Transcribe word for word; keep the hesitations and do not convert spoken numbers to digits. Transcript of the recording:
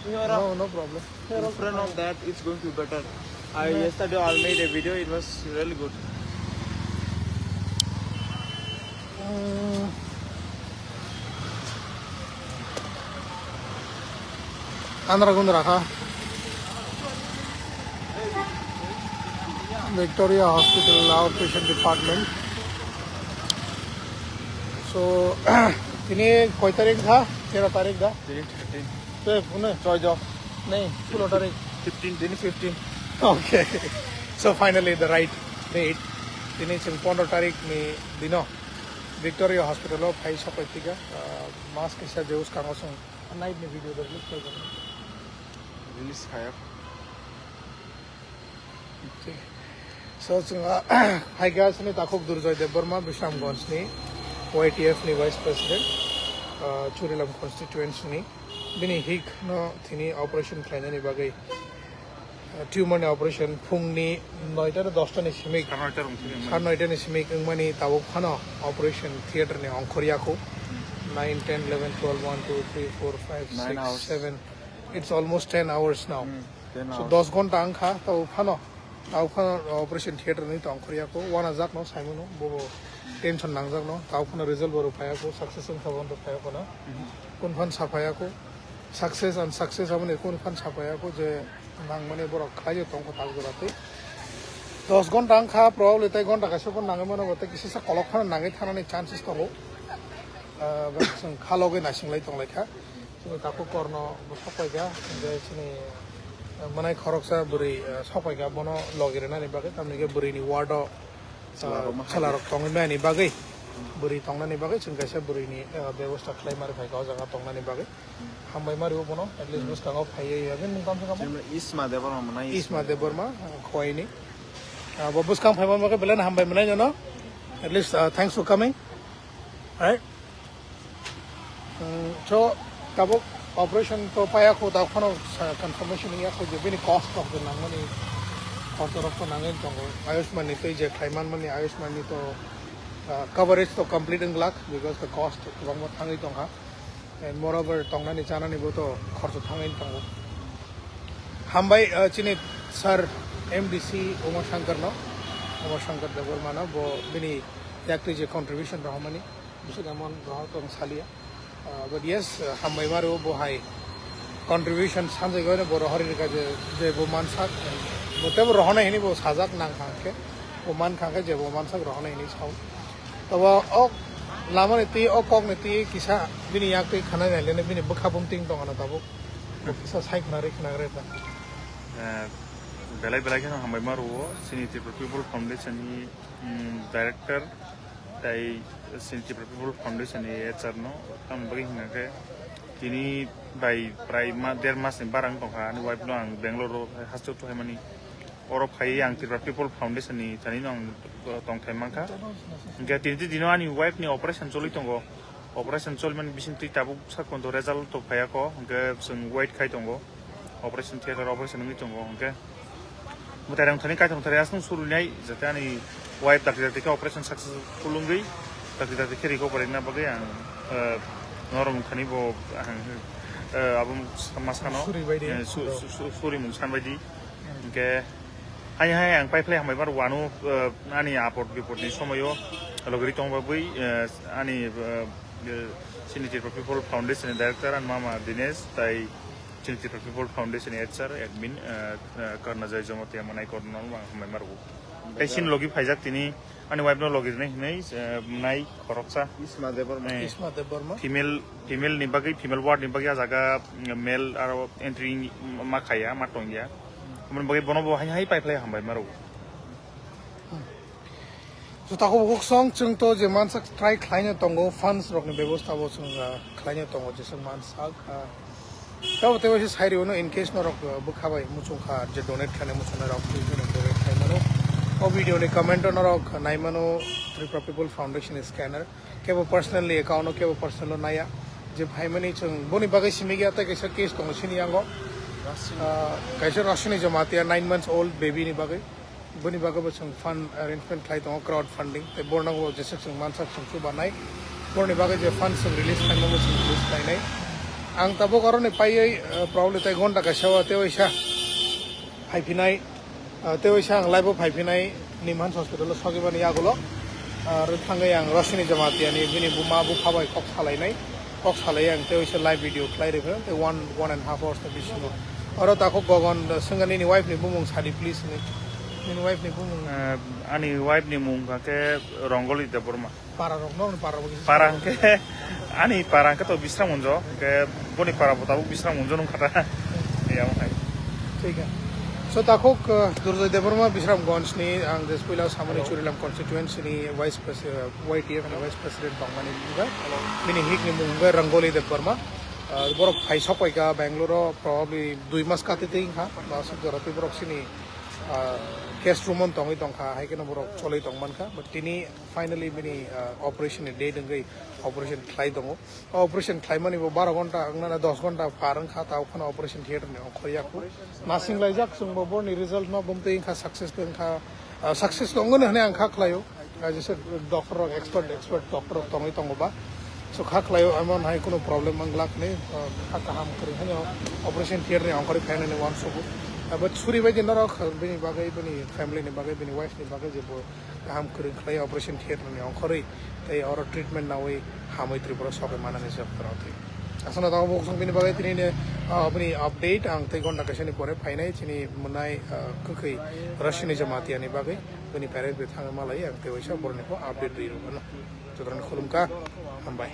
No, no problem. In front of that, it's going to be better. I yesterday I made a video. It was really good. Andra Gundra kha. Victoria Hospital Outpatient Department. So, tini koi tarik kha? Tero tarik da? Tini thirteen. Te pune? Choi jo. Nei, sulo tarik. Fifteen. Tini fifteen. Okay. So finally the right date. Tini chwng pondro tarik ni dino Victoria Hospital o phai sopai tika. Ah, mask kisa je uskango chwng night ni video da release khai jani. Release khaya. So, chwng, ah, hai kha chini takhuk Durjoy Debbarma, Bisramganj ni Y T F ni Vice President, ah, Churilam constituency ni. Bini hik no thini operation khlainani bagwi, ah, tumor ni operation phung ni noita tei dosta ni simik, Sar noita rung thini sar noita ni simik wngmani tabuk phano operation theater ni ongkhor yakho. Nine, ten, eleven, twelve, one, two, three, four, five, Nine six, hours. Seven. It's almost ten hours now. Hmm. Ten So, hours. Dos ghonta wngkha, tabo phano, tabo phano operation theater ni tong khorya ko, wana jak no, saimano, bobo tension nangjak no, tabo phano result bo rw phaya ko, success wngkha bo wngkha phaya ko na. Mhm. Kun phan sa phaya ko, success and success aboni kun phan sa phaya ko je nangmani borok khlai tong kho tak jora tei. Dos ghonta wngkha, probably tei ghonta kaisa phano nangwi mano, bo tei kisa sa kolok phano nangwi thanani chances tongo. Ah, bo chwng kha logwi naising lai tong lai kha. Chini takhuk korno bo sok paikha, hingke chini, eh, mwnai khoroksa bwrwi, eh, sok paikha, bono logi rwnani bagwi, tamni hingke bwrwini ward o, eh, Chwlarok ma chwlarok tongwi mani bagwi, bwrwi tongnani bagwi chwng kaisa bwrwini, eh, bebosta khlai mari phaikha o jaga tongnani bagwi. Hambai mari o bono, at least Hmm. bwskango phaiwi, abini mung tamo se kamo? Chini Isma Debbarma mwnai Isma Isma Debbarma, eh, Khowai ni. Ah, bo bwskang phaima bagwi belai no hambai mwnai nono. At least, ah, thanks for coming. Right? Hmm, so, tabuk operation to paya kho, ta phano sa-, confirmation ya kho je bini cost of the nangmani khorcha rok to nangwi tongo. Ayushman ni twi je khlai manmani Ayushman ni to, ah, coverage to complete wng glak because the cost kwbangma thangwi tongkha. And moreover, tongnani chanani bo to khorcha thangwi tongo. Hambai, ah, chini sir M D C Uma Shankar no, Uma Shankar Debbarma no, bo bini yaktwi je contribution rohormani. Bwswk emon rohor tong saliya. Ah, but yes, ah, hambai maro bo hai contribution sanjai goi bo rohor rika je, je bo mansak, bo tebo rohonai hini bo sajak nang kha khe, bo man kha khe je bo mansak rohonai hini sao. Tabo o lama ni twi, o kok ni twi kisa bini yak twi khana nai lene bini bwkha bumting tong ano tabuk. Bo kisa sai khna ri khna ri ta. Eh, belai belai kheno hambai maro, chini Tripura People Foundation ni, mm, director. Tai Sini Tripura People Foundation ni H R no, tamni bagwi hwnka khe tini bai prai ma-, der mas ni barang tongkha, ani wife no ang Bangalore o haste o thuhaimani. Oro phaiwi ang Tripura People Foundation ni thani no ang tongthai mankha. Hwnkhe tini dino ani wife ni operation choli tongo. Operation cholimani bising twi tabuk sakonto result to phaiya ko, hwnkhe chwng wait khai tongo. Operation theater operation wngwi tongo, hwnkhe mwtai rang thani kaithang thani aswk surinai, jate ani wife dakti dakti khe operation successful wngwi dakti dakti khe recovery wngna bagwi ang, eh, norok thani bo ang, eh, abo ma sano, Suri bai di. Eh, su-, su-, su-, suri mung san bai di. Hwnkhe hai hai ang paiphlai hambai bar wano, eh, ani apot bipot ni somoyo logri tong bagwi, eh, ani, eh, eh, Sini Tripura People Foundation ni director ani mama Dinesh tai Chini Tripura People Foundation H R admin, eh, eh, Karna Jai Jamatia mwnai korno ang hambai margo. Tei sini logi phaijak tini ani wife no logi rwnai hinwi, eh, mwnai khoroksa. Isma Debbarma. Eh, Isma Debbarma. Female, female ni bagwi, female ward ni bagwi a jaga, mm, male aro entry ma khaya, ma tongya. Aboni bagwi bono bo hai hai paiphlai hambai margo. Juta kho bukhuk song, chwng to je mansak try khlaina tongo, funds rokni bebosta bo chwng, ah, khlaina tongo, jeswk mansak, ah, tabo teibo se sai rwino, in case norok, ah, bwkha bai muchung kha, je donate khlaina muchungnai rok, twi phano donate khai mano. O video ni comment o norok nai mano, Tripura People Foundation scanner. Kebo personally account o, kebo personal o naya. Je phaimani chwng boni bagwi simi gya, tei kaisa case tongo sini yango. Ah, kaisa Rashini Jamatia, nine months old baby ni bagwi. Boni bagwi bo chwng fund arrangement khlai tongo, crowd funding, tei borno bo jeswk chwng mansak chwng chubanai. Boroni bagwi je fund chwng release khlaimani bo chwng release khlainai. Ang tabuk oroni paiwi, eh, probably tei gonta kaisa o tei waisa phaiphinai, eh, tei waisa ang live o phaiphinai Nimhans hospital o sogwi mani yagulo. Ar thangwi ang Roshini Jamatia ni bini buma bupha bai kok salainai, kok salai ang tei waisa live video khlai rwkha tei one, one and half hours ni bisingo. Oro takhuk Gogon, eh, swngkha nini wife ni bumung sadi please ni. Nini wife ni bumung. Eh, ani wife ni mung kha khe Rongoli Debbarma. Para rok no, para rok. Para hwnkhe, ani para hwnkhe to Bisram Gunjo, hwnkhe boni para bo tabuk Bisram Gunjo nung khata. Ya, hai. Thik hai. So, takhuk, uh, Durjoy Debbarma Bisramganj ni ang je puila samani Churilam constituency ni vice pres-, uh, Y T F ni vice president tongmani hwnkhe. Bini hik ni mung hwnkhe Rangoli Debbarma. Uh, borok phai sok paikha Bangalore o probably dui mas kati tei wngkha. Ba aswk jora tei borok sini, uh, guest room o tongwi tongkha, hai kheno borok cholwi tongmankha. But tini finally bini, uh, operation ni date wngwi operation khlai tongo. O operation khlaimani bo baro ghonta wngnana dos ghonta par wngkha, ta ukhano operation theater ni ongkhor yaku. Nasing laijak chwngbo boni result no bumtwi wngkha, success wngkha, uh, success tongo hwnwi ang kha khlaio. Kaisa doctor rok expert, expert doctor rok tongwi tongo ba. So kha khlaio, emon hai kunu problem wngla hwnwi, uh, kha kaham kwrwi haino operation theater ni ongkhorwi phainani uansugo. Uh, but suri bai di norok bini bagwi, bini family ni bagwi, bini wife ni bagwi je bo kaham kwrwi khlai operation theater ni ongkhorwi tei oro treatment nawi hamwi Tripura sogwi manani se kwrwngtwi. Aswkno tabuk bo chwng bini bagwi tini ni, ah, bini update ang tei ghonta kaisa ni pore phainai chini mwnai, ah, kwkhwi Roshini Jamatia ni bagwi bini parents bai thangwi malai ang tei waisa boroni bo update rwi rwmano. Jotono khulumkha, hambai.